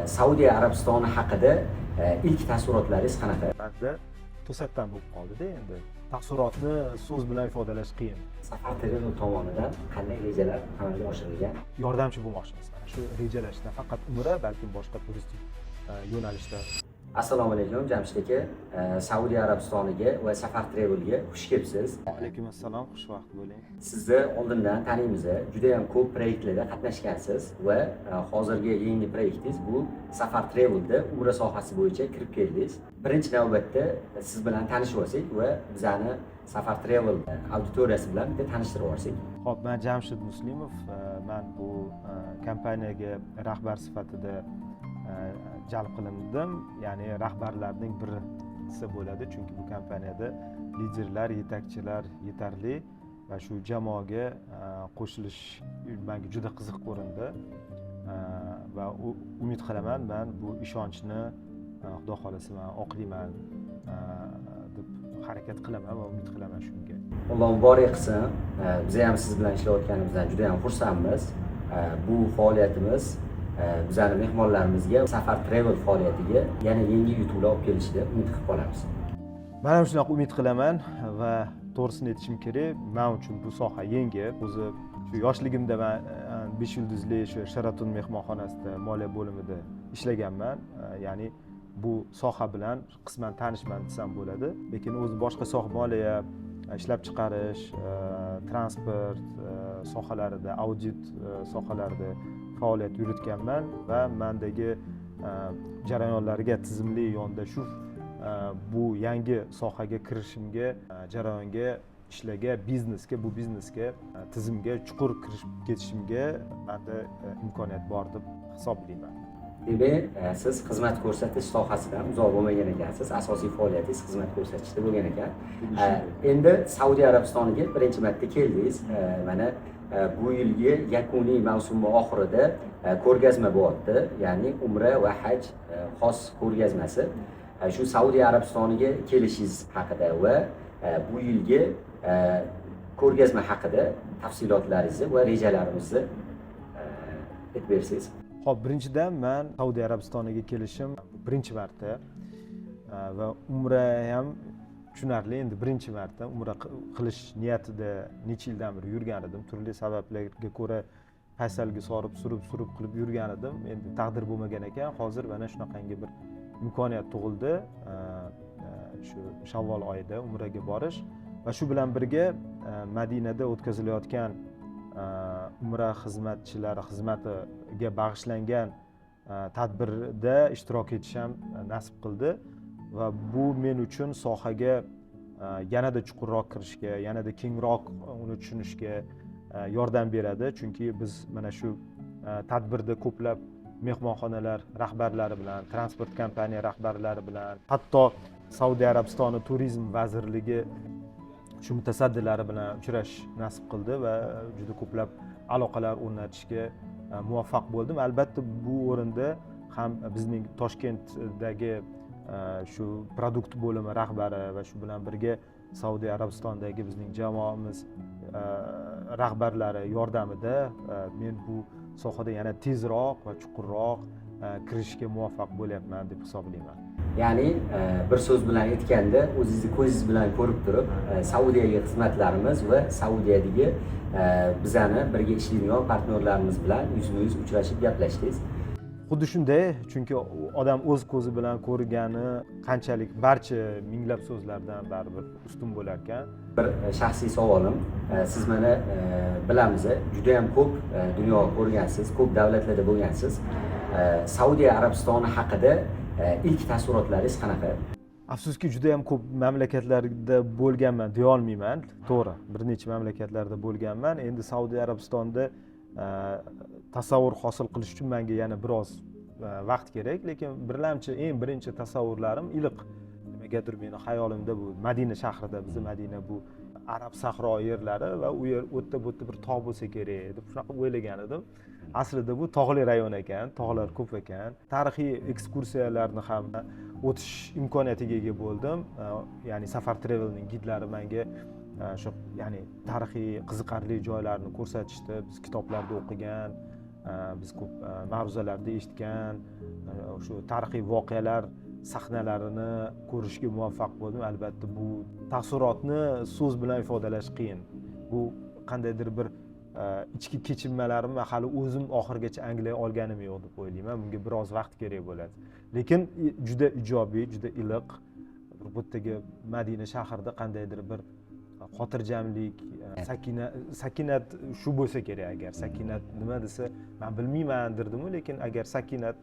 Saudiya Arabistoni haqida ilk taassurotlaringiz qanaqa? Manda to'satdan bo'lib qoldida. Endi taassurotni so'z bilan ifodalash qiyin. Safar Travel tomonidan qanday rejalar amalga oshirilgan? Yordamchi bo'lmoqchimiz mana shu rejalashda, nafaqat umra, balkim boshqa turistik yo'nalishda. Assalomu alaykum, Jamshid aka. Saudiya Arabistoniga va Safar Travelga xush kelibsiz. Alaykum assalom, xushvaqt bo'ling. Sizni oldindan taniymiz, juda yam ko'p proyektlarda qatnashgansiz va hozirgi yangi proyektingiz bu Safar Travelda umra sohasi bo'yicha kirib keldingiz. Birinchi navbatda siz bilan tanishib olsak va bizani Safar Travel auditoriyasi bilan bitta tanishtirib yuborsak. Ho'p, man Jamshid Muslimov. Man bu kompaniyaga rahbar sifatida jalb qilindim, ya'ni rahbarlarning biri desa bo'ladi, chunki bu kompaniyada liderlar, yetakchilar yetarli va shu jamoaga qo'shilish menga juda qiziq ko'rindi. Va umid qilaman, man bu ishonchni xudo xohlasa man oqlayman deb harakat qilaman va umid qilaman shunga. Alloh muborak qilsin. Biza ham siz bilan ishlayotganimizdan juda ham xursandmiz. Bu faoliyatimiz bizani mehmonlarimizga, Safar Travel faoliyatiga yana yangi yutuqlar olib kelishida umid qilib qolamiz. Man ham shunaqa umid qilaman va to'g'risini aytishim kerak, man uchun bu soha yangi. O'zi shu yoshligimda man 5 yulduzli shu Sheraton mehmonxonasida moliya bo'limida ishlaganman. Ya'ni bu soha bilan qisman tanishman desam bo'ladi, lekin o'zi boshqa soha, moliya, ishlab chiqarish, transport sohalarida, audit sohalarida faoliyat yuritganman va mandagi jarayonlarga tizimli yondashuv bu yangi sohaga kirishimga, jarayonga, ishlarga, biznesga, bu biznesga, tizimga chuqur kirishib ketishimga manda imkoniyat bor deb hisoblayman. Demak, siz xizmat ko'rsatish sohasidan uzoq bo'lmagan ekansiz. Asosiy faoliyatingiz xizmat ko'rsatishda bo'lgan ekan. Endi Saudiya Arabistoniga birinchi marta keldingiz. Mana bu yilgi yakuniy mavsumi oxirida ko'rgazma bo'lyapti, ya'ni umra va haj xos ko'rgazmasi. Shu Saudiya Arabistoniga kelishingiz haqida va bu yilgi ko'rgazma haqida tafsilotlaringizni va rejalarimizni aytib bersangiz. Ho'p, birinchidan, man Saudiya Arabistoniga kelishim birinchi marta va umra ham tushunarli, endi birinchi marta umra qilish niyatida necha yildan beri yurgan edim. Turli sabablarga ko'ra paysalga solib, surib surib qilib yurgan edim. Endi taqdir bo'lmagan ekan. Hozir mana shunaqangi bir imkoniyat tug'ildi, shu shavvol oyida umraga borish va shu bilan birga Madinada o'tkazilayotgan umra xizmatchilari xizmatiga bag'ishlangan tadbirda ishtirok etish ham nasib qildi va bu men uchun sohaga yanada chuqurroq kirishga, yanada kengroq uni tushunishga yordam beradi, chunki biz mana shu tadbirda ko'plab mehmonxonalar rahbarlari bilan, transport kompaniya rahbarlari bilan, hatto Saudiya Arabistoni turizm vazirligi shu mutasaddilari bilan uchrashish nasib qildi va juda ko'plab aloqalar o'rnatishga muvaffaq bo'ldim. Albatta, bu o'rinda ham bizning Toshkentdagi shu продукт bo'limi rahbari va shu bilan birga Saudiya Arabistonidagi bizning jamoamiz rahbarlari yordamida men bu sohada yana tezroq va chuqurroq kirishga muvaffaq bo'lyapman deb hisoblayman. Ya'ni bir so'z bilan aytganda, o'zingizni ko'zingiz bilan ko'rib turib, Saudiyaga xizmatlarimiz va Saudiyadagi bizani birga ishlaydigan partnyorlarimiz bilan yuzma yuz uchrashib gaplashdingiz. Xuddi shunday, chunki odam o'z ko'zi bilan ko'rgani qanchalik barcha minglab so'zlardan baribir ustun bo'lar ekan. Bir shaxsiy savolim. Siz mana bilamiz, juda yam ko'p dunyo ko'rgansiz, ko'p davlatlarda bo'lgansiz. Saudiya Arabistoni haqida ilk taassurotlaringiz qanaqa? Afsuski, juda yam ko'p mamlakatlarda bo'lganman deya olmayman. To'g'ri, bir necha mamlakatlarda bo'lganman. Endi Saudiya Arabistonda tasavvur hosil qilish uchun menga yana biroz vaqt kerak, lekin birlamchi eng birinchi tasavvurlarim iliq. Nimagadir meni xayolimda bu Madina shahrida, bizni Madina bu arab sahro yerlari va u yer, u yerda, bu yerda bir tog' bo'lsa kerak deb shunaqa o'ylagan edim. Aslida bu tog'li rayon ekan, tog'lar ko'p ekan. Tarixiy ekskursiyalarni ham o'tish imkoniyatiga ega bo'ldim. Ya'ni Safar Travelning gidlari menga shu, ya'ni tarixiy qiziqarli joylarni ko'rsatishdi. Biz kitoblarda o'qigan Biz ko'p ma'ruzalarda eshitgan shu tarixiy voqealar sahnalarini ko'rishga muvaffaq bo'ldim. Albatta, bu taassurotni so'z bilan ifodalash qiyin. Bu qandaydir bir ichki kechinmalarimni hali o'zim oxirigacha anglay olganim yo'q deb o'ylayman. Bunga biroz vaqt kerak bo'ladi, lekin juda ijobiy, juda iliq. Bu yerdagi Madina shahrida qandaydir bir xotirjamlik, sakinat shu bo'lsa kerak. Agar sakinat nima desa, man bilmayman derdimu, lekin agar sakinat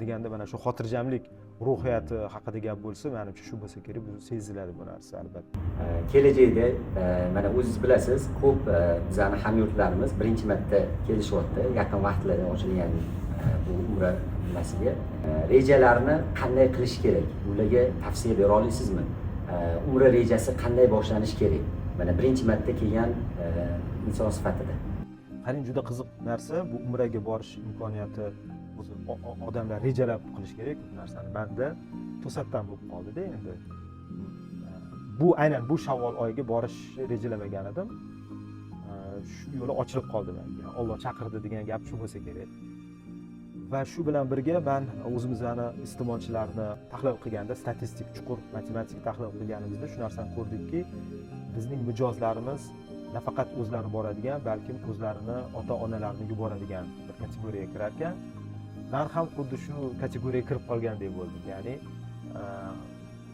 deganda mana shu xotirjamlik ruhiyati haqida gap bo'lsa, manimcha, shu bo'lsa kerak. Bu seziladi, bu narsa, albatta. Kelajakda mana o'zingiz bilasiz, ko'p bizani hamyurtlarimiz birinchi marta kelishyapti yaqin vaqtlarda ochilgan bu umra nimasiga. Rejalarni qanday qilish kerak, ularga tavsiya bera olasizmi? Umra rejasi qanday boshlanishi kerak, mana birinchi marta kelgan inson sifatida? Qarang, juda qiziq narsa bu umraga borish imkoniyati. O'zi odamlar rejalab qilish kerak bu narsani. Manda to'satdan bo'lib qoldida. Endi bu aynan bu shavvol oyiga borishni rejalamagan edim. Shu yo'li ochilib qoldi menga. Olloh chaqirdi degan gap shu bo'lsa kerak. Va shu bilan birga man o'zimizni iste'molchilarni tahlil qilganda, statistik, chuqur matematik tahlil qilganimizda shu narsani ko'rdikki, bizning mijozlarimiz nafaqat o'zlari boradigan, balkim o'zlarini ota onalarini yuboradigan bir kategoriyaga kirar ekan. Man ham xuddi shu kategoriyaga kirib qolgandek bo'ldim. Ya'ni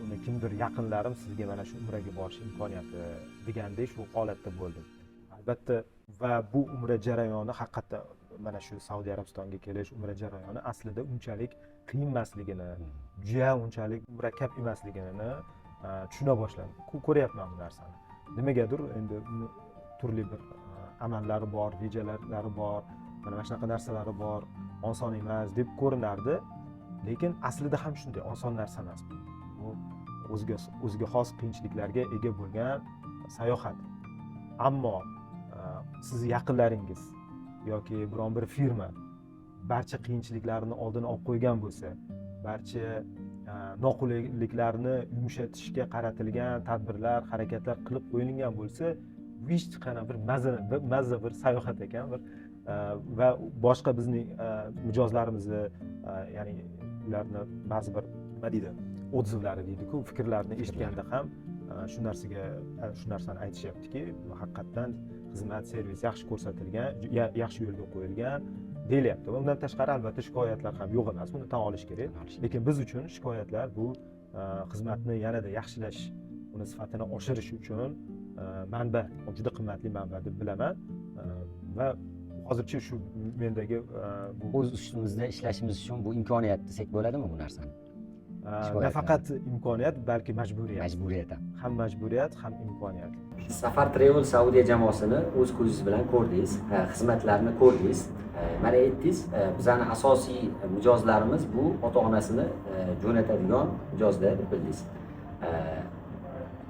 uni kimdir, yaqinlarim sizga mana shu umraga borish imkoniyati degandek, shu holatda bo'ldim, albatta. Va bu umra jarayoni haqiqatda, mana shu Saudiya Arabistoniga kelish, umra jarayoni aslida unchalik qiyin emasligini, juda unchalik murakkab emasligini tushuna boshladim. Ko'ryapman bu narsani. Nimagadir endi uni turli bir amallari bor, rejalari bor, mana shunaqa narsalari bor, oson emas deb ko'rinardi, lekin aslida ham shunday oson narsa emas bu. Bu o'ziga xos qiyinchiliklarga ega bo'lgan sayohat. Ammo sizni yaqinlaringiz yoki biron bir firma barcha qiyinchiliklarni oldini olib qo'ygan bo'lsa, barcha noqulayliklarni yumshatishga qaratilgan tadbirlar, harakatlar qilib qo'yilgan bo'lsa, bu hech qanaqa bir mazza bir sayohat ekan bir. Va boshqa bizning mijozlarimizni, ya'ni ularni ba'zi bir, nima deydi, отзыв lari deydiku, fikrlarini eshitganda ham shu narsani aytishyaptiki, haqiqatdan xizmat, servis yaxshi ko'rsatilgan, yaxshi yo'lga qo'yilgan deyilyapti. Va undan tashqari, albatta, shikoyatlar ham yo'q emas, buni tan olish kerak. Lekin biz uchun shikoyatlar bu xizmatni yanada yaxshilash, uni sifatini oshirish uchun manba, juda qimmatli manba deb bilaman. Va hozircha shu mendagi bu O'z ustimizda ishlashimiz uchun bu imkoniyat desak bo'ladimi bu narsani? Shikoyatlar. Nafaqat imkoniyat, balki majburiyat. Majburiyat ham. Ham majburiyat, ham imkoniyat. Safar Travel Saudiya jamoasini o'z ko'zingiz bilan ko'rdingiz, xizmatlarini ko'rdingiz. Mana aytdingiz, bizani asosiy mijozlarimiz bu ota onasini jo'natadigan mijozlar deb bildingiz.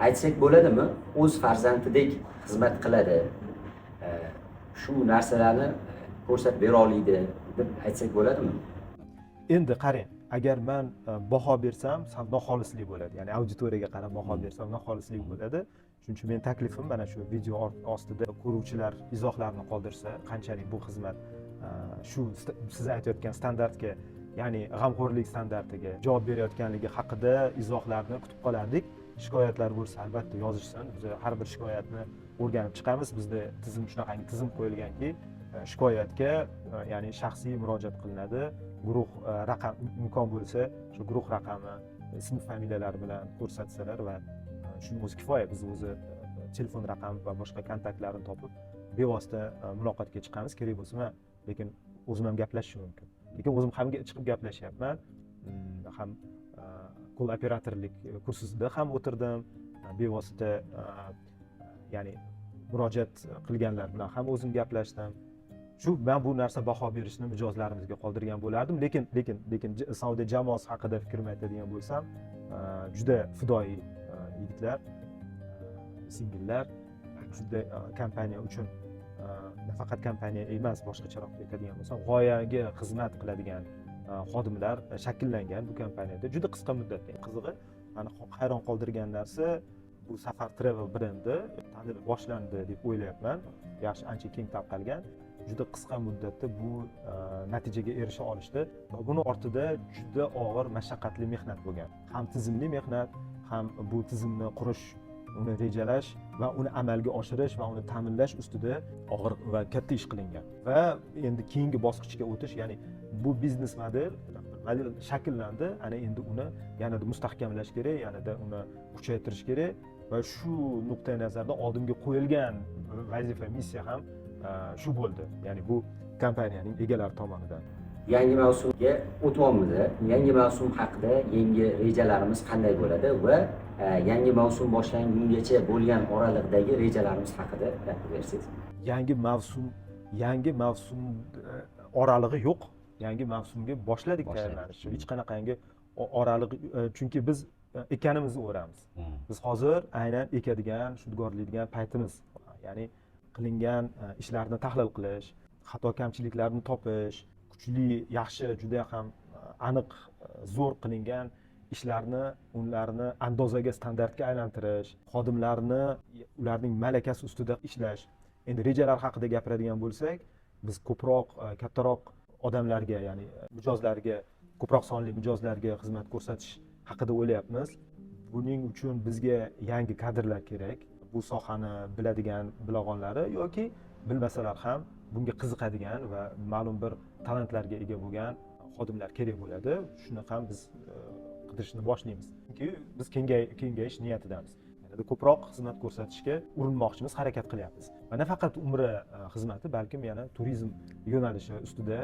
Aytsak bo'ladimi, o'z farzandidek xizmat qiladi, shu narsalarni ko'rsatib bera oladi deb aytsak bo'ladimi? Endi qarang, agar man baho bersam, sal noxolislik bo'ladi, ya'ni auditoriyaga qarab baho bersam, noxolislik bo'ladi. Shuning uchun meni taklifim, mana shu video ostida ko'ruvchilar izohlarni qoldirsa, qanchalik bu xizmat shu siz aytayotgan standartga, ya'ni g'amxo'rlik standartiga javob berayotganligi haqida izohlarni kutib qolardik. Shikoyatlar bo'lsa, albatta, yozishsin. Biz har bir shikoyatni o'rganib chiqamiz. Bizda tizim, shunaqangi tizim qo'yilganki, shikoyatga ya'ni shaxsiy murojaat qilinadi, guruh raqam, imkon bo'lsa, shu guruh raqami, ism familiyalari bilan ko'rsatsalar va shuni o'zi kifoya. Biz o'zi telefon raqami va boshqa kontaktlarini topib, bevosita muloqotga chiqamiz kerak bo'lsa. Man lekin o'zim ham gaplashishim mumkin, lekin o'zim ham chiqib gaplashyapman. Ham call operatorlik kursida ham o'tirdim, bevosita ya'ni murojaat qilganlar bilan ham o'zim gaplashdim. Shu man bu narsa baho berishni mijozlarimizga qoldirgan bo'lardim. Lekin Saudiya jamoasi haqida fikrimni aytadigan bo'lsam, juda fidoyi yigitlar, singillar, juda kompaniya uchun, nafaqat kompaniya emas, boshqacharoq aytadigan bo'lsam, g'oyaga xizmat qiladigan xodimlar shakllangan bu kompaniyada juda qisqa muddatda. Qizig'i, mani hayron qoldirgan narsa, bu Safar Travel brendi tanilib boshlandi deb o'ylayapman, yaxshi, ancha keng tarqalgan. Juda qisqa muddatda bu natijaga erisha olishdi va buni ortida juda og'ir, mashaqqatli mehnat bo'lgan. Ham tizimli mehnat, ham bu tizimni qurish, uni rejalash va uni amalga oshirish va uni ta'minlash ustida og'ir va katta ish qilingan. Va endi keyingi bosqichga o'tish, ya'ni bu biznes model shakllandi, ana endi uni yanada mustahkamlash kerak, yanada uni kuchaytirish kerak. Va shu nuqtai nazardan oldimga qo'yilgan vazifa, missiya ham shu bo'ldi, ya'ni bu kompaniyaning egalari tomonidan. Yangi mavsumga o'tyapmiz. Yangi mavsum haqida yangi rejalarimiz qanday bo'ladi va yangi mavsum boshlangungacha bo'lgan oraliqdagi rejalarimiz haqida gapirib bersangiz. Yangi mavsum oralig'i yo'q. Yangi mavsumga boshladik Boshladik. tayyorlanishni. Hech qanaqangi oraliq, chunki biz ekkanimizni o'ramiz. Biz hozir aynan ekadigan, shudgorlaydigan paytimiz, ya'ni qilingan ishlarni tahlil qilish, xato kamchiliklarni topish, kuchli, yaxshi, juda ham aniq, zo'r qilingan ishlarni, ularni andozaga, standartga aylantirish, xodimlarni, ularning malakasi ustida ishlash. Endi rejalar haqida gapiradigan bo'lsak, biz ko'proq, kattaroq odamlarga, ya'ni mijozlarga, ko'proq sonli mijozlarga xizmat ko'rsatish haqida o'ylayapmiz. Buning uchun bizga yangi kadrlar kerak, bu sohani biladigan, bilag'onlari yoki bilmasalar ham bunga qiziqadigan va ma'lum bir talantlarga ega bo'lgan xodimlar kerak bo'ladi. Shuni ham biz qidirishni boshlaymiz, chunki biz kengayish niyatidamiz, yanada ko'proq xizmat ko'rsatishga urinmoqchimiz, harakat qilyapmiz. Va nafaqat umra xizmati, balkim yana turizm yo'nalishi ustida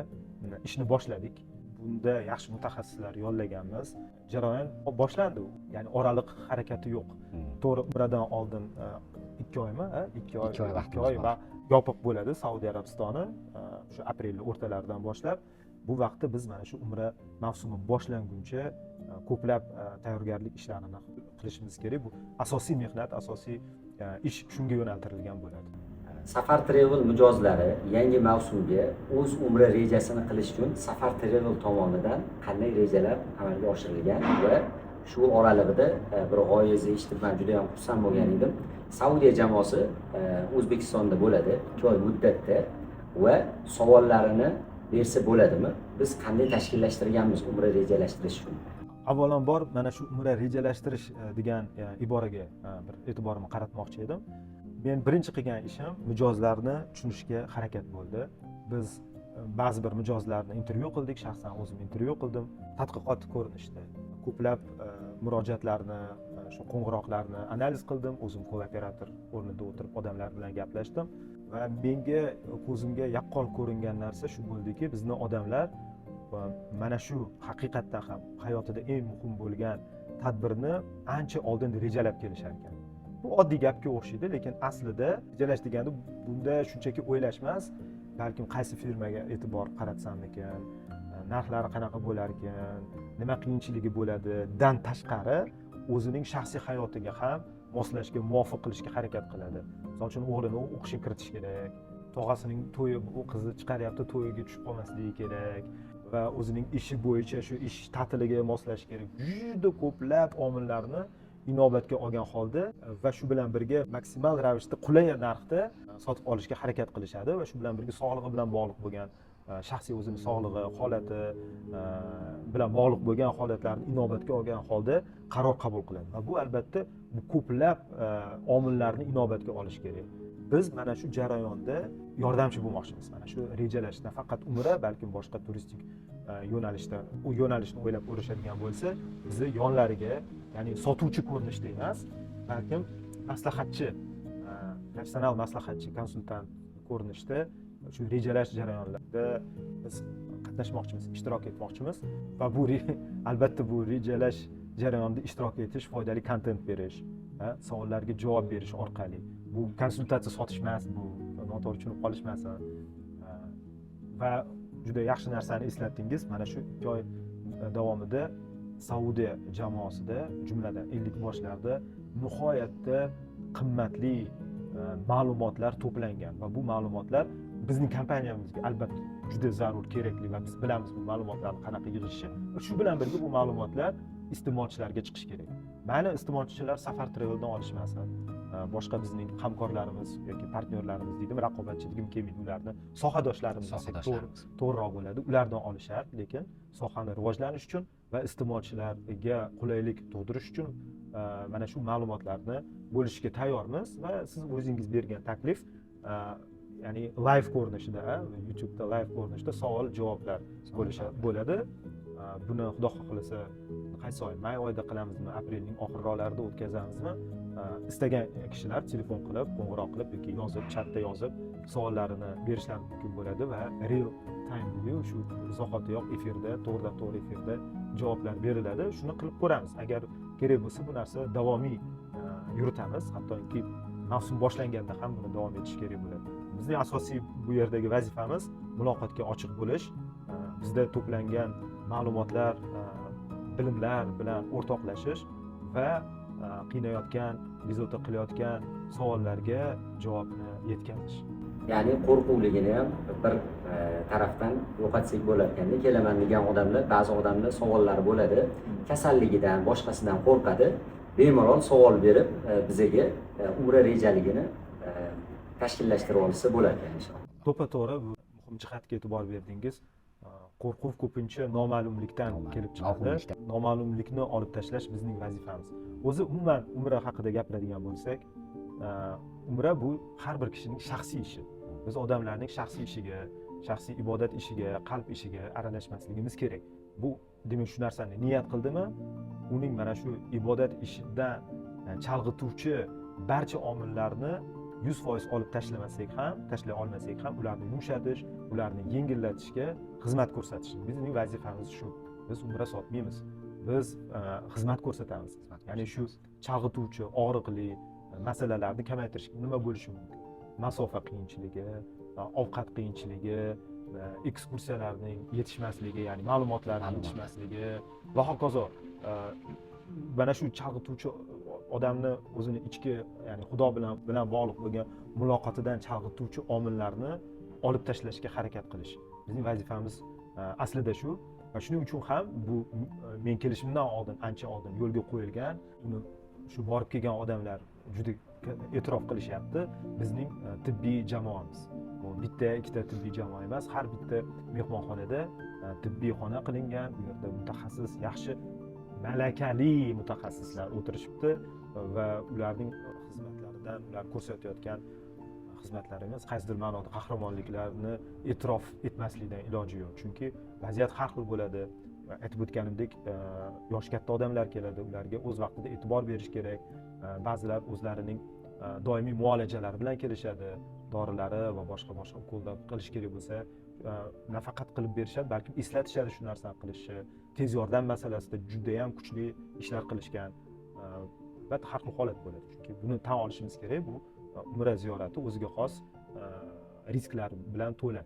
ishni boshladik. Bunda yaxshi mutaxassislar yollaganmiz. Jarayon boshlandi, ya'ni oraliq harakati yo'q. To'g'ri, umradan oldin 2 oymi, a? 2 oy. 2 oy 2 vaqtimiz oy bor. Va yopiq bo'ladi Saudiya Arabistoni shu aprel o'rtalaridan boshlab. Bu vaqtda biz mana shu umra mavsumi boshlanguncha ko'plab tayyorgarlik ishlarini qilishimiz kerak. Bu asosiy mehnat, asosiy ish shunga yo'naltirilgan bo'ladi. Safar Travel mijozlari yangi mavsumga o'z umra rejasini qilish uchun Safar Travel tomonidan qanday rejalar amalga oshirilgan? Va shu oralig'ida bir g'oyangizni eshitib, man juda yam xursand bo'lgan edim. Saudiya jamoasi O'zbekistonda bo'ladi 2 oy muddatda va savollarini bersa bo'ladimi? Biz qanday tashkillashtirganmiz umra rejalashtirish uchun? Avvalambor, mana shu umra rejalashtirish degan iboraga bir e'tiborimni qaratmoqchi edim. Men birinchi qilgan ishim mijozlarni tushunishga harakat bo'ldi. Biz ba'zi bir mijozlarni intervyu qildik, shaxsan o'zim intervyu qildim, tadqiqot ko'rinishida ko'plab murojaatlarni, shu qo'ng'iroqlarni analiz qildim. O'zim call operator o'rnida o'tirib, odamlar bilan gaplashdim va menga, ko'zimga yaqqol ko'ringan narsa shu bo'ldiki, bizni odamlar va mana shu haqiqatdan ham hayotida eng muhim bo'lgan tadbirni ancha oldin rejalab kelishar ekan. Bu oddiy gapga o'xshaydi, lekin aslida rejalash degani bunda shunchaki o'ylash emas, balkim qaysi firmaga e'tibor qaratsammikin, narxlari qanaqa bo'larkan, nima qiyinchiligi bo'ladi dan tashqari o'zining shaxsiy hayotiga ham moslashga, muvofiq qilishga harakat qiladi. Misol uchun, o'g'lini o'qishga kiritish kerak, tog'asining to'yi, u qizi chiqaryapti, to'yiga tushib qolmasligi kerak va o'zining ishi bo'yicha shu ish ta'tiliga moslash kerak. Juda ko'plab omillarni inobatga olgan holda va shu bilan birga maksimal ravishda qulay narxda sotib olishga harakat qilishadi. Va shu bilan birga sog'lig'i bilan bog'liq bo'lgan, shaxsiy o'zini sog'lig'i holati bilan bog'liq bo'lgan holatlarni inobatga olgan holda qaror qabul qiladi. Va bu, albatta, bu ko'plab omillarni inobatga olish kerak. Biz mana shu jarayonda yordamchi bo'lmoqchimiz. Mana shu rejalash, nafaqat umra, balkim boshqa turistik yo'nalishda, u yo'nalishni o'ylab ko'rishadigan bo'lsa, bizni yonlariga, ya'ni sotuvchi ko'rinishda emas, balkim maslahatchi, professional maslahatchi, konsultant ko'rinishda shu rejalash jarayonlarida biz qatnashmoqchimiz, ishtirok etmoqchimiz. Va bu albatta bu rejalash jarayonida ishtirok etish, foydali kontent berish, savollarga javob berish orqali. Bu konsultatsiya sotish emas, bu noto'g'ri tushunib qolishmasin. Va juda yaxshi narsani eslatdingiz. Mana shu 2 oy davomida Saudiya jamoasida, jumladan ellikboshlarda nihoyatda qimmatli ma'lumotlar to'plangan va bu ma'lumotlar bizning kompaniyamizga, albatta, juda zarur, kerakli va biz bilamiz bu ma'lumotlarni qanaqa yig'ishni. Va shu bilan birga bu ma'lumotlar iste'molchilarga chiqishi kerak. Mayli, iste'molchilar Safar Traveldan olishmasin. Boshqa bizning hamkorlarimiz yoki partnyorlarimiz deydimi, raqobatchi degim kelmaydi ularni, sohadoshlarimiz desak to'g'riroq bo'ladi, ulardan olishar. Lekin sohani rivojlanish uchun va iste'molchilarga qulaylik tug'dirish uchun mana shu ma'lumotlarni bo'lishga tayyormiz. Va siz o'zingiz bergan taklif, ya'ni live ko'rinishida, YouTubeda live ko'rinishida savol javoblar bo'ladi. Buni xudo xohlasa qaysi oy, may oyida qilamizmi, aprelning oxirroqlarida o'tkazamizmi, istagan kishilar telefon qilib, qo'ng'iroq qilib yoki yozib, chatda yozib savollarini berishlari mumkin bo'ladi va real time deydiyu, shu zahotiyoq efirda, to'g'ridan to'g'ri efirda javoblar beriladi. Shuni qilib ko'ramiz, agar kerak bo'lsa bu narsa davomiy yuritamiz, hattoki mavsum boshlanganda ham buni davom etish kerak bo'ladi. Bizning asosiy bu yerdagi vazifamiz muloqotga ochiq bo'lish, bizda to'plangan ma'lumotlar, bilimlar bilan o'rtoqlashish va qiynayotgan, bezovta qilayotgan savollarga javobni yetkazish. Ya'ni qo'rquvligini ham bir tarafdan yo'qotsak bo'lar ekanda. Kelaman degan odamlar, ba'zi odamlar savollari bo'ladi, kasalligidan, boshqasidan qo'rqadi. Bemalol savol berib, bizaga umra rejaligini tashkillashtirib olsa bo'lar ekan, inshaalloh. To'ppa to'g'ri, bu muhim jihatga e'tibor berdingiz. Qo'rquv ko'pincha noma'lumlikdan kelib chiqadi. Noma'lumlikdan. Noma'lumlikni olib tashlash bizning vazifamiz. O'zi umuman umra haqida gapiradigan bo'lsak, umra bu har bir kishining shaxsiy ishi. Biz odamlarning shaxsiy ishiga, shaxsiy ibodat ishiga, qalb ishiga aralashmasligimiz kerak. Bu demak, shu narsani niyat qildimi, uning mana shu ibodat ishidan chalg'ituvchi barcha omillarni 100% olib tashlamasak ham, tashlay olmasak ham, ularni yumshatish, ularni yengillatishga xizmat ko'rsatish bizning vazifamiz shu. Biz umra sotmaymiz, biz xizmat ko'rsatamiz, ya'ni shu chalg'ituvchi, og'riqli masalalarni kamaytirish. Nima bo'lishi mumkin? Masofa qiyinchiligi, ovqat qiyinchiligi, ekskursiyalarning yetishmasligi, ya'ni ma'lumotlarning Ma'lumotlar. yetishmasligi va hokazo. Mana shu chalg'ituvchi, odamni o'zini ichki, ya'ni Xudo bilan bog'liq bo'lgan muloqotidan chalg'ituvchi omillarni olib tashlashga harakat qilish bizning vazifamiz, aslida shu. Va shuning uchun ham bu men kelishimdan oldin, ancha oldin yo'lga qo'yilgan, uni shu borib kelgan odamlar juda e'tirof qilishyapti. Bizning tibbiy jamoamiz, bu bitta ikkita tibbiy jamoa emas, har bitta mehmonxonada tibbiy xona qilingan. Bu yerda mutaxassis, yaxshi malakali mutaxassislar o'tirishibdi va ularning xizmatlaridan, ular ko'rsatayotgan xizmatlarimiz, qaysidir ma'noda qahramonliklarni e'tirof etmaslikdan iloji yo'q, chunki vaziyat har xil bo'ladi. Va aytib o'tganimdek, yoshi katta odamlar keladi, ularga o'z vaqtida e'tibor berish kerak. Ba'zilar o'zlarining doimiy muolajalari bilan kelishadi, dorilari va boshqa boshqa ukollar qilish kerak bo'lsa, nafaqat qilib berishadi, balkim eslatishadi shu narsani qilishni. Tez yordam masalasida judayam kuchli ishlar qilishgan. Albatta har xil holat bo'ladi, chunki buni tan olishimiz kerak, bu umra ziyorati o'ziga xos risklar bilan to'la.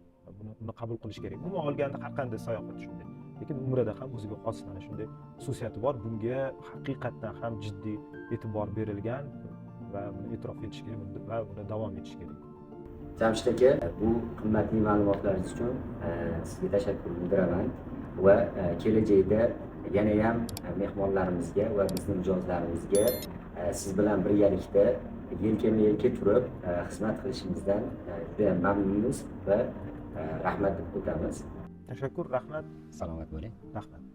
Buni qabul qilish kerak. Umuman olganda har qanday sayohat shunday, lekin umrada ham o'ziga xos mana shunday xususiyati bor. Bunga haqiqatdan ham jiddiy e'tibor berilgan va buni e'tirof etish kerak va buni davom etish kerak. Jamshid aka, bu qimmatli ma'lumotlaringiz uchun sizga tashakkur bildiraman va kelajakda yanayam mehmonlarimizga va bizni mijozlarimizga siz bilan birgalikda yelkama yelka turib xizmat qilishimizdan judayam mamnunmiz va rahmat deb o'tamiz. Tashakkur, rahmat. Salomat bo'ling. Rahmat.